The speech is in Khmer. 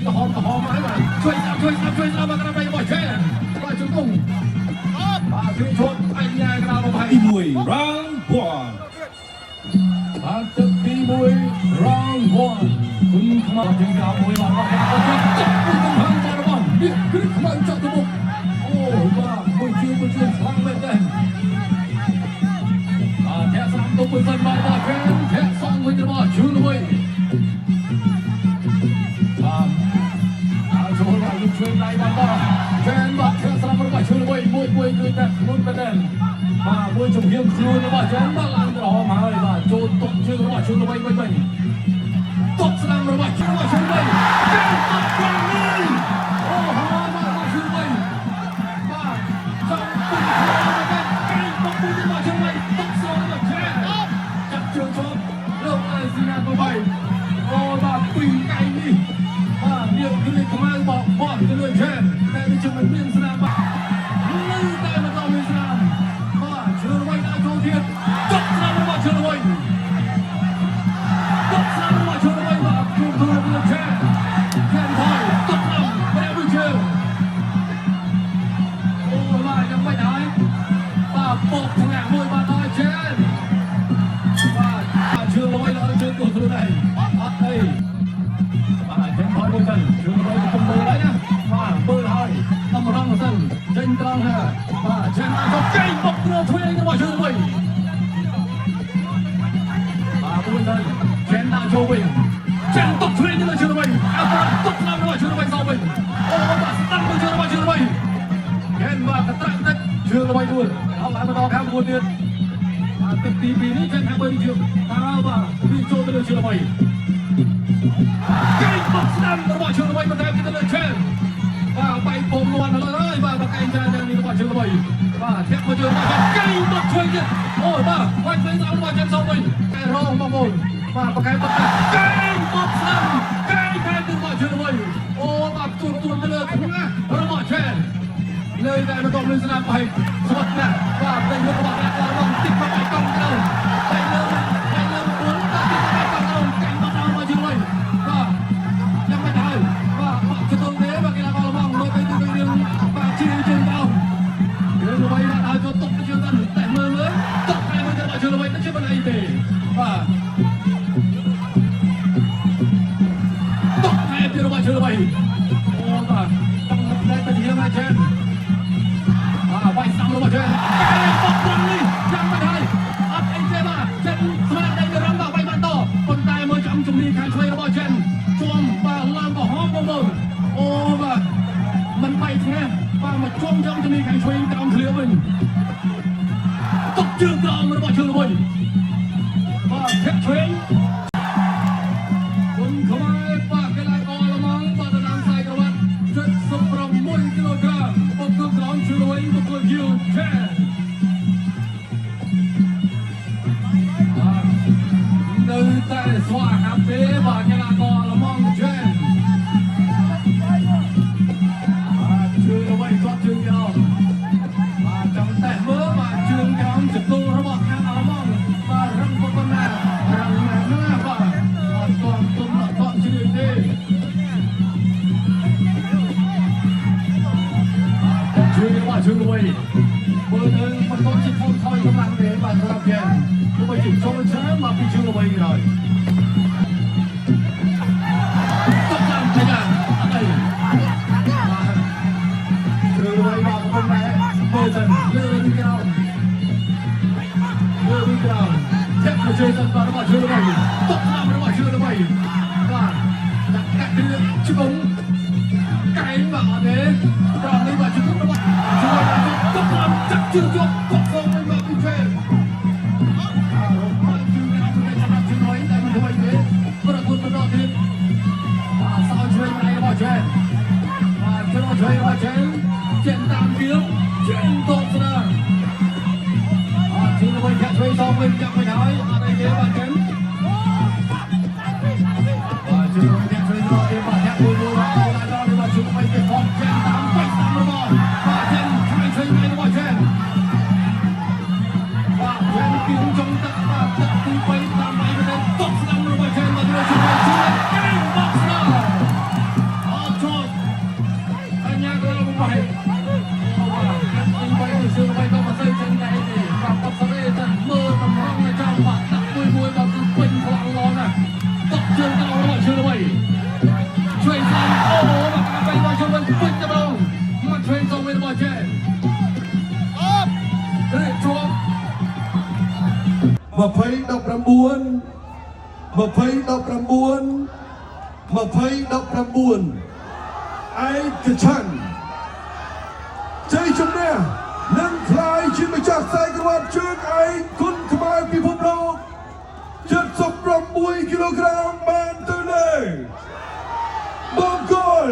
ក្រហមក្រហមហើយបាទជួយស្ដាប់ជួយស្ដាប់ជួយស្ដាប់បាទក្រាបដៃរបស់ឆែនបាទជង្គង់បាទជួយឈប់អញ្ញាក្រាបរបស់ ទី1 round 1 បាទទឹកទី1 round 1គុណខ្មៅជាងក្រៅមួយបាទបាទបាទចាប់មួយកំហឹងបាទរបស់នេះគឺខ្មៅចាក់ទៅមុខអូបាទមួយជើងមួយជើងខ្លាំងមែនទេបាទធាក់ស្រាំទៅមួយសិនបាទបាទខេនធាក់សងវិញរបស់ជឿនវិញបាទហើយចូលមកលោកជួយដៃបាទបាទខេនបាទធាក់ស្រាំរបស់ជឿនវិញមួយមួយគឺតែខ្លួនមែនទេបាទមួយជំហានខ្លួនរបស់ជើងបាទឡើងក្រហមហើយបាទចូលតុកជើងរបស់ជឿនវិញវិញវិញ តបស្ដាំរបស់ជឿរបស់ជឿវិញកែតបត្រង់នេះអូហូបាទរបស់ជឿវិញបាទចង់ពុនខ្លួនមកកែកែបពុនរបស់ជឿវិញតបស្ដាំរបស់ជឿចាប់ជើងជាប់លោកអាស៊ីណាទៅបីអូបាទពីរកែនេះបាទរៀបគ្រីខ្មៅបបោះទៅលើជែនតែនេះជាមិនមានស្នាមបាទនៅតែមិនដល់មានស្នាមបាទជឿវិញដល់ចូលទៀតចប់ស្នាមរបស់ជឿវិញ តបស្នាមរបស់ជឿវិញបាទគូទូលើឆែឆែថយតបស្នាមម្នាក់មួយជើងអូបាទយ៉ាងម៉េចហើយបាទពកថ្នាក់មួយបាទដល់ឆែបាទជឿល្បីល្អជឿទូខ្លួនឯងអត់អីបាទឆែថយមួយសិនជឿល្បីកំពុងមើលហើយណាបាទមើលហើយតម្រង់សិនចេញត្រង់ហើយបាទឆែបានក៏កែងបុកគ្រួទ្វេរបស់ជឿល្បីបាទមួយសិនឆែដាក់ចូលវិញ ចិនតុកឆ្វេងទៅជឿល្បីអើបាទតុកស្ដាំរបស់ជឿល្បីសោវិញអូបាទស្ដាំទៅជឿរបស់ជឿល្បីហេនបាទកត្រាក់តិចជឿល្បីដួលអត់ឡើងមកដល់ខាងមួយទៀតបាទទឹកទី2នេះចិនហាក់បីជឿតើបាទវាចូលទៅលើជឿល្បីកែងបុកស្ដាំរបស់ជឿល្បីបន្ថែមទៅលើឆែនបាទបៃពុំលាន់លើហើយបាទបកែងច្រើនយ៉ាងនេះរបស់ជឿល្បីបាទធាក់មកជឿរបស់កែងបុកឆ្វេងទៀតអូបាទវាយឆ្វេងស្ដាំរបស់ចិនសោវិញកែរងបងប្អូនបាទបកែបុកកែងបុកស្ដាំកែងថែមទៅរបស់ជឿល្បីអូបាទទួនទួនទៅលើខ្មាស់របស់ឆែននៅតែបន្តលើស្នាមបែកស្វិតណាស់បាទតែយករបស់កែរបស់តិចមកបែកកង់ទៅបែកលើបែកលើពួនបាទតិចមកបែកកង់ទៅកែងមកដល់មកជឿល្បីបាទយ៉ាងមិនហើយបាទបាក់ជតុលទេបាទកីឡាកររបស់មើលទៅទៅរៀងបាទជាជើងដោជឿល្បីបាទឲ្យចូលតុកជឿទៅតែមើលមើលតុកតែមើលទៅជឿល្បីទៅជឿមិនអីទេបាទតុកតែពីរបស់ជឿល្បីអូបាទតាំងតែទៅជាមកចេនបាទវាយស្ដាំរបស់ចេនកែបកត្រង់នេះយ៉ាងមិនហើយអត់អីទេបាទចេនស្មារតីរំបាទវាយបានតប៉ុន្តែមើលចំជំនាញខាងឆ្វេងរបស់ចេនជាំបាទឡើងក្រហមបងប្អូនអូបាទមិនបែកថ្នាក់បាទមកជុំចំជំនាញខាងឆ្វេងក្រោមឃ្លៀវិញតុកជើងក្រោមរបស់ជើងវិញបាទធាក់ឆ្វេងគុណខ្មែរបាទកីឡាករល្មងបាទដណ្ដើមខ្សែក្រវ៉ាត់76គីឡូក្រាមបុកក្រោមជឿវិញបុកយូឆែបាទនៅតែស្វាហាប់ទេបាទកីឡាករល្មងឆែបាទជឿអ្វីគាត់ជឿក្រោមបាទចង់តេស្តមើលបាទជឿក្រោមចតុលរបស់ខាងអាល្លឺម៉ង់បាទរឹងប៉ុណ្ណារឹងណាស់ណាបាទអត់ទាន់ទុំអត់ទាន់ជ្រឿទេជឿបាទជឿអ្វីមើលទៅមិនទាន់ជាថយថយកម្លាំងទេបាទសម្រាប់គេទោះបីជាចូលច្រើនមកពីជឿអ្វីក៏ដោយតុកតាមទៅយ៉ាងអត់អីបាទជឿអ្វីបាទកំពុងតែមើលទៅលើពីក្រោមលើពីក្រោមធាក់មកជឿសិនបាទរបស់ជឿអ្វីតុកតាមរបស់ជឿអ្វីបាទដាក់កាក់គ្រឿងច្បងកែងបាទអត់ទេត្រង់នេះបាទជឿរបស់ជឿបាទតុកតាមចាក់ជឿជាប់តុកសងវិញបាទពីជែបាទជឿក្រោមទៅសម្រាប់ជឿអ្វីតែមិនធ្វើទេប្រកួតបន្តទៀតបាទសោឆ្វេងម្ដាយរបស់ជែបាទជឿឆ្វេងរបស់ជែចេញតាមគៀងចេញតបស្ដាងអត់ជឿអ្វីចាក់ឆ្វេងសងវិញចាក់វិញហើយអត់អីទេបាទចេញបាទជឿអ្វីចាក់ឆ្វេងរកទៀតបាទចាក់មួយមួយបាទដល់ដល់នេះបាទជឿអ្វីគេផងចេញតាមបាច់តាមរបស់បាទចេញឆ្វេងឆ្វេងម្ដាយរបស់ជែបាទចេញគៀងចុងទឹកបាទទឹកទី3តាមដៃទៅតបស្ដាំរបស់ជែបាទជឿជឿជឿកែងបកស្ដាំអ 20 19 20 19ឯកច្ឆន្ទជ័យជំនះនិងក្លាយជាម្ចាស់ខ្សែក្រវ៉ាត់ជើងឯកគុនខ្មែរពិភពលោក76គីឡូក្រាមបានទៅលើបង្គោល